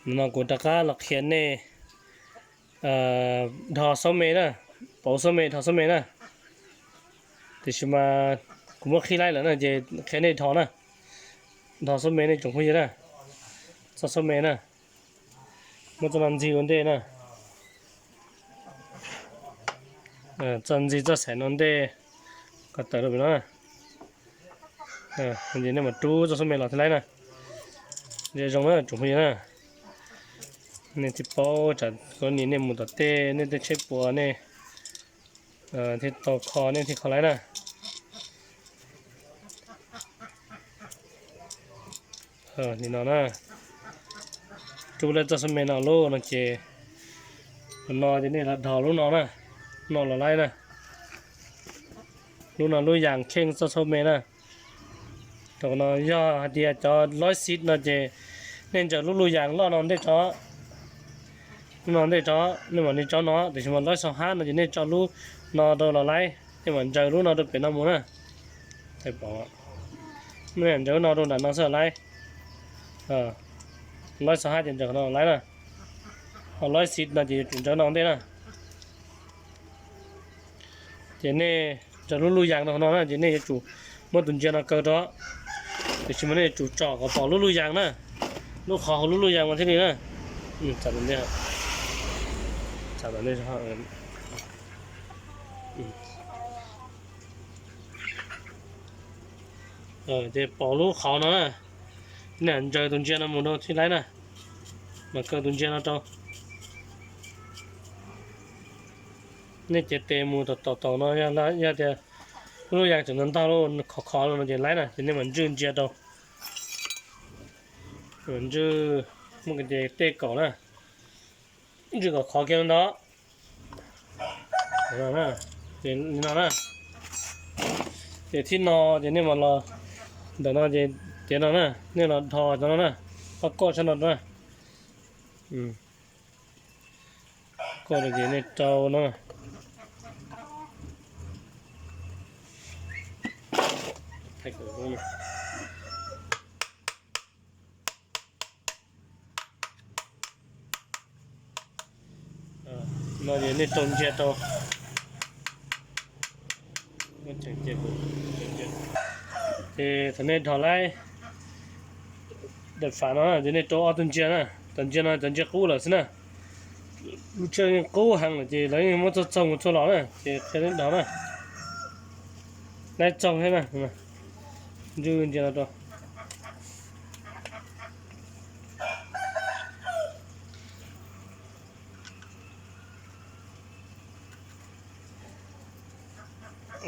No kuv rov qab los qhia nej dhos xob me na, pauv xob me dhos xob me na. Tiam sis mas kuv muab qhib laib lawm na ces qhia nej dhos na. Dhos xob me nej tsoom phooj ywg na, txoj xob me na, muab txoj no ntxig ua ntej na. Txoj ntxig txoj xaim no ntej, kom tawm rau pem no. Nej mam rub txoj xob me los thiaj laib na. Zoo na tsoom phooj ywg na, nej thiaj paub tsam koj nim nej mus tom tej nej tej tsheb puas nej thiaj tau kho nej thiaj kho laib na. Li no na, rub lawm txoj xob me no lub no ces, no ces nej los dhos lub no na, no los laib na. Lub no lub yas kheej txoj xob me na. Thaum no yog hais tias cov loib xiv no ces nej ntsaws lub lub yas loj no ntej tso, lub no ntej tso, nej mam li tso no, tiam sis mas loib xaus hab no ces nej tso lub no rau los laib, nej mam ntsaws lub no rau pem no mus na. Nej ntsaws lub no rau nram no xwb los laib. Loib xaus hab ces ntsaws qhov no los laib na. Ho loib xiv no ces yuav tsum ntsaws no ntej na. Ces nej ntsaws lub lub yas rau qhov no na ces nej yuav tsum muab tus ntsia no kaw rau, tiam sis mas nej yuav tsum tsom kom pom lub lub yas na, lub qhov hauv lub lub yas mas thiaj li na. Ces pom lub qhov no na, nej ntsaws tus ntsia no mus rau thiaj laib na, mas kaw tus ntsia no rau. Nej cev tes mus tom tom no, yog tias lub yas tseem ntog ntog lub khov khov no ces laib na, ces nej mam ntswj ntsia rau. Ntswj, muab cev tej kaum na, ntswj kom khov kiag li ntawd. Li no na, ces thib no ces nej mam los ntawm no ces, ces no na, nej los dhos cov no na, pab koj sab no na. Koj no ces nej rau no, no ces nej rau ntsia rau. Ces thaum nej dhos laib daim fam no ces nej rau ob tug ntsia na, cov ntsia no cov ntsia qub lawm xwb na. Lub tsheb yeej qub heev lawm ces lawv yeej muab txaug txaug mus txaug los na, ces qhia nej dhos na. Laib txaug thiab na. Ntswj ntsia no rau.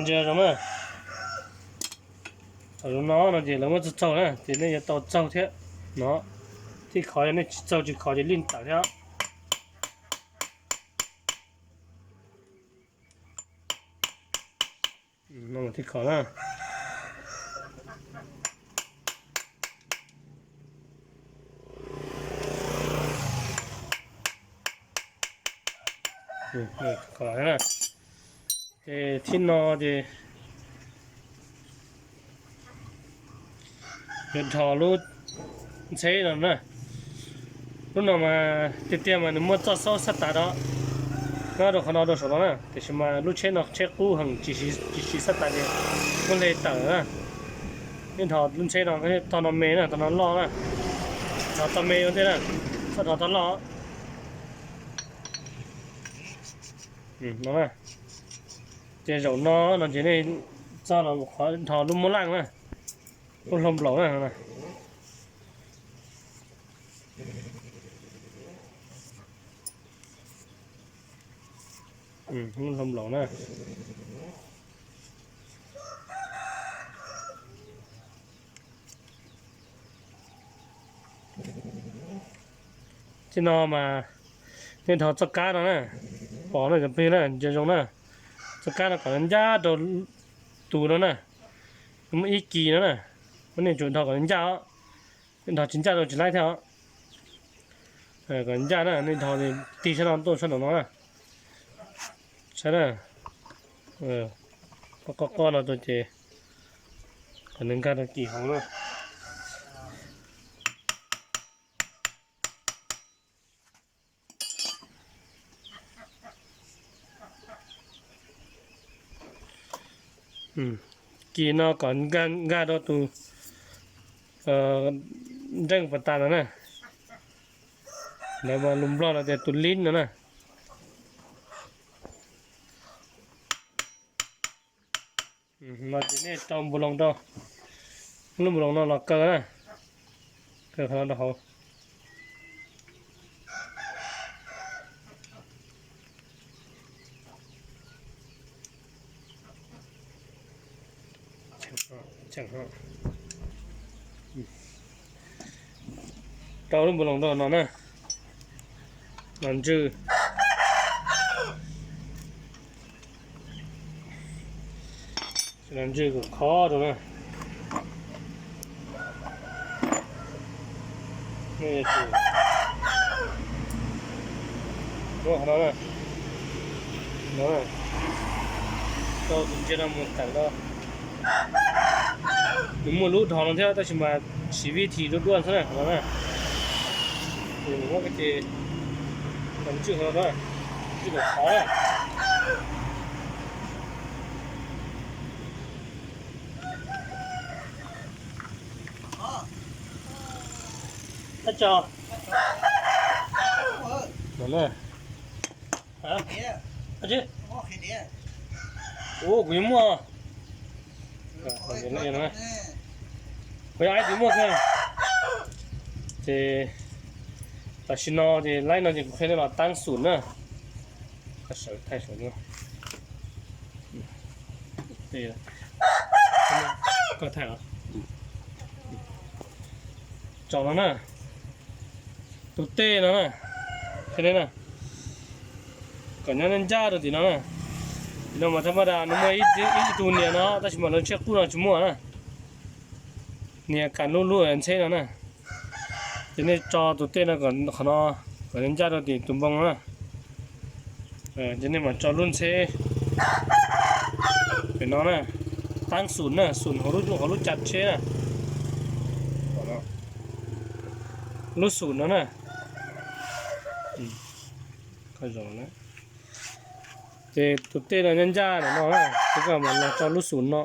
Ntsia zoo na. Thaum zoo no no ces lawv muab txaug txaug na ces nej yuav tau txaug thiab no. Thib khov yog nej tsis txaug tsis khov ces lij tawm thiab. Thib khov na. Ces thib no ces yuav dhos lub ntxheb no na. Lub no mas tiag tiag mas nws muaj txoj xaub xab tas rau, nyob rau qhov no rau saum no na, tiam sis mas lub tsheb no tsheb qub heev tsis siv xab tas ces muab hle tawm na. Nej dhos lub ntxheb no, tog no me na, tog no loj na, dhos tog me ua ntej na, txhob dhos tog loj. Ces zaum no no ces nej txog los qhov dhos lub muab laj na, lub hlau nplaum na. Lub hlau nplaum na. Thib no mas nej dhos txoj kab no na, pom no cov plig na, ntsia zoo na. Txoj kab no kom ncaj rau tus no na, muaj ib kis no na, nej tsum dhos kom ncaj os. Nej dhos tsis ncaj rau tsis laib thiab os. Kom ncaj na, nej dhos tig sab no tuaj sab nraum no na. Saib na, qoj qoj no rau ces kom nws nkag rau kis hauv na. Kis no kom nkag rau tus nreej pas tas no na. Lawv mas lus Nplog lawv tias tus lib no na. No ces nej rau npus loos rau, lub npus loos no los kaw na, kaw qhov no rau hauv. Rau lub npus loos rau no na, los ntswj. Los ntswj kom khov rau na. Muab qhov no na, no, rau tus ntsia no mus tawm rau. Nws muaj lub dhos no thiab tab sis mas siv vib thi duaj duaj xwb na qhov no na. Ces muab ces los ntswj qhov no na, ntswj kom khov na. Ua, kuv yuav muaj. Kuv yuav aib tus muaj xwb. Ces tam sim no ces laib no ces kuv qhia nej los taab xum na. Tso no na, tus tej no na, kom nyob ncaj rau tim no na. Tim no mas thaj maj das nws muaj ib tug nias no tab sis mas lawv tsheb qub no tsis muaj na. Nias kam lub lub ntxheb no na. Ces nej tso tus tej no, qhov no kom nyob ncaj rau tim tus npoo na. Ces nej mam tso lub ntxheb pem no na, taab xum na, xum hauv lub, hauv lub cav tsheb na. Lub xum no na. Ces tus tej no nyob ncaj ntawm no na, ces koj mam los tso lub xum no.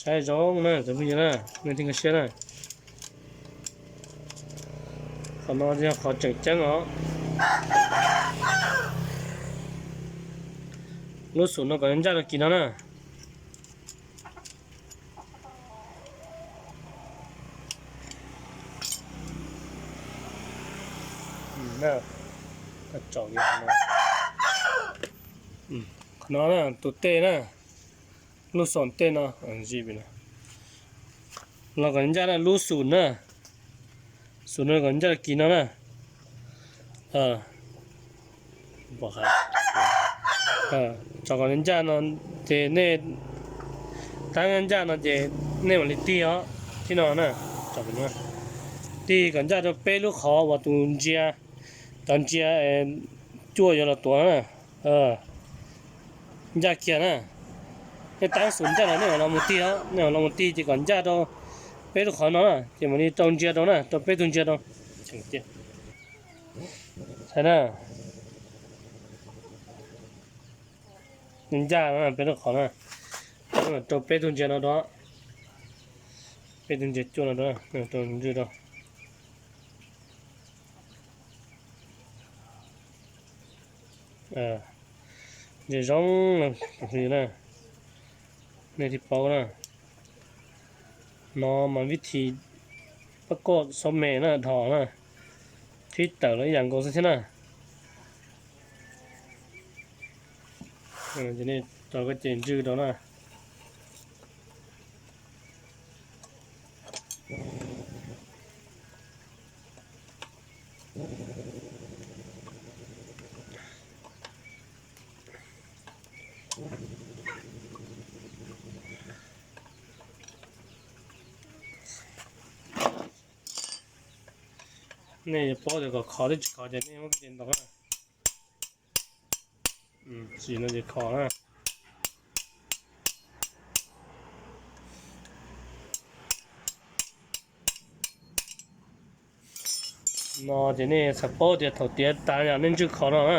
Saib zoo na cov phooj ywg na, nej thiaj nkag siab na. Qhov no yog qhov tseem ceeb os. Lub xum no kom ncaj rau kis no na. Qhov no na, tus tej na, lub xum tej no, los kom ncaj na, lub xum na, xum no kom ncaj kis no na. Tso kom ncaj no, ces nej, taab ncaj no ces nej mam li tig os, thib no na, tig kom ncaj rau peb lub qhov uas tus ntsia, cov ntsia cuaj yuav los tuav na. Ncaj kiag na. Nej taab xum ncaj los nej mam los mus tig os, nej mam los mus tig ces kom ncaj rau peb lub qhov no na, ces mam li rau ntsia rau na, rau peb tug ntsia rau. Saib na. Ncaj no peb lub qhov na, rau peb tug ntsia no rau, peb tug ntsia cuaj no rau, rau ntswj rau. Ntsia zoo na, nej thiaj paub na. No mas vib thi pab koj xov me na, dhos na, thib tawm los ib yam nkaus xwb thiab na. Ces nej tso koj ces ntswj rau na. Nej yuav paub tias kom khov thiab tsis khov ces nej muab koj ces ntaus na. Tsis no ces khov na. No ces nej xav paub tias thaum tiav tas yog nej ntswj khov no na.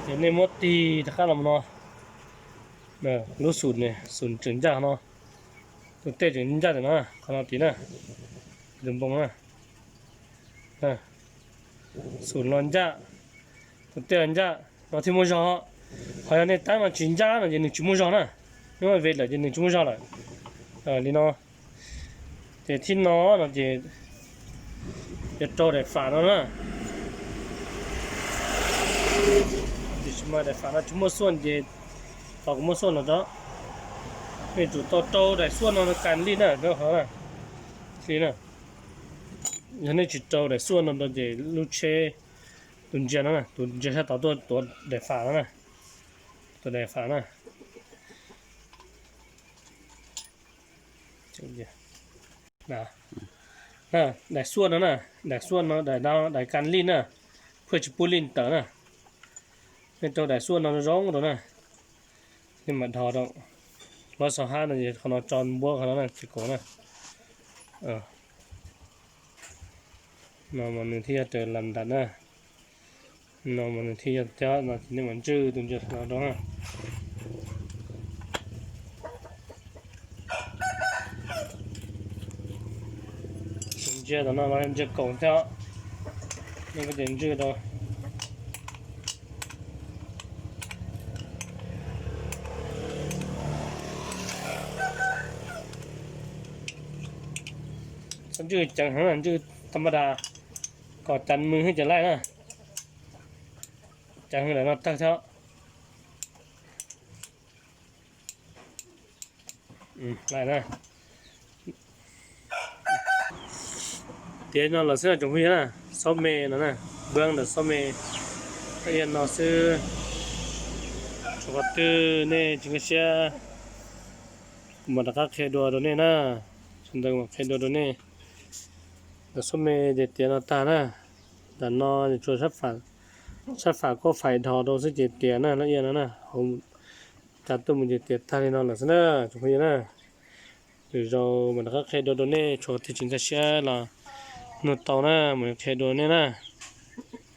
Ces nej muab tig rov qab los no, lub xum ne, xum tseem ncaj no, tus tej tseem ncaj ntawm no, qhov no tid na, tus npoo na, xum los ncaj, tus tej los ncaj, no thiaj muaj zog. Ho yog nej tab no tsis ncaj no ces nws tsis muaj zog na, nws ve lawm ces nws tsis muaj zog lawm. Li no. Ces thib no no ces yuav rau daim fam no na. Tiam sis mas daim fam no tsis muaj xuaj ces tos kuv muaj xuaj no tso. Nej tsum tau rau daim xuaj no kas lij na, li na. Yog nej tsis rau daim xuaj no rau ces lub tsheb, tus ntsia no, tus ntsia sab tod tuaj tuav daim fam no na, tuav daim fam na. Daim xuaj no na, daim xuaj no, daim kas lij na, phuaj tsis pub lij tawm na. Nej rau daim xuaj no zoo rau na, nej mam dhos rau. Hlob xo hab no es qhov no tso npuab qhov no na, tsis kaum na. No mas nws thiaj yog raws lam ntam na. No mas nws thiaj yog cov no ces nej mam ntswj tus ntsia no rau na. Tus ntsia tom no los ntsia kaum thiab, nej kuj ces ntswj rau. Txhob ntswj ceev heev, ntswj tha ma das kom cas mws hwj ces laij na. Ceev heev lawm no tawg thiab. Tiav no lawm xwb no tsoom phooj ywg na, xob me no na, npab ntawm xob me, ib yam no xwb. Tshuav qhov twg nej tsis nkag siab, kuv mam rov qab qhia dua rau nej na. Sawv ntawd mam qhia dua rau nej. Ntawm xob me ces tiav no tag na. Ntawm no tshuav sab fam kuj faim dhos rau xwb ces tiav na, lub ib yam no na, hauv cas tuaj mus ces tiav tag li no lawm xwb na tsoom phooj ywg na. Lwm zaus mam rov qab qhia dua rau nej, tshuav qhov twg tsis nkag siab los nug tau na, mam qhia dua nej na.